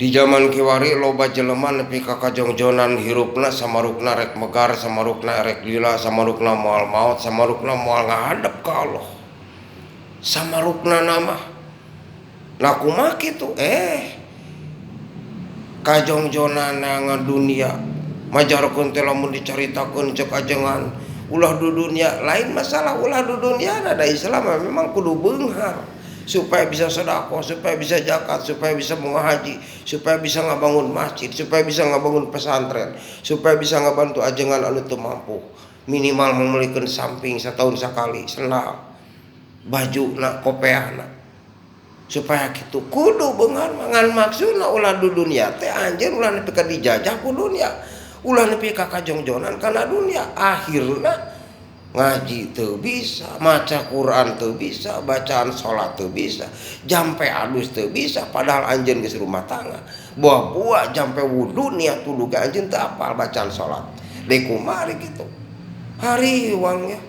Di zaman kiwari loba jelema nepi ka kajongjonan hirupna, samarukna rek megar, samarukna rek lila, samarukna moal maot, samarukna moal ngahadep ka Allah. Samarukna nama. Nah kumaha kitu? Kajongjonan dunia majarkeun teh lamun dicaritakeun cek ajengan ulah du dunia, lain masalah ulah du dunia, da Islam memang kudu beunghar supaya bisa sedekah, supaya bisa zakat, supaya bisa haji, supaya bisa ngabangun masjid, supaya bisa ngabangun pesantren, supaya bisa ngabantu ajengan anu teu mampu. Minimal memelikeun samping setahun sakali, sendal, baju na, kopeahna. Supaya kitu kudu beunghar ngan maksudna ulah du dunia teh anjeun ulah nepi ka dijajah ku dunia, ulah nepi ka kajongjonan kana dunia. Akhirna ngaji teu bisa, maca Quran teu bisa, bacaan salat teu bisa, jampe adus teu bisa, padahal anjeun geus rumah tangga. Buah-buah jampe wudu niat wudu ge anjeun teu apal bacaan salat. Deui kumaha kitu? Hariwang ya.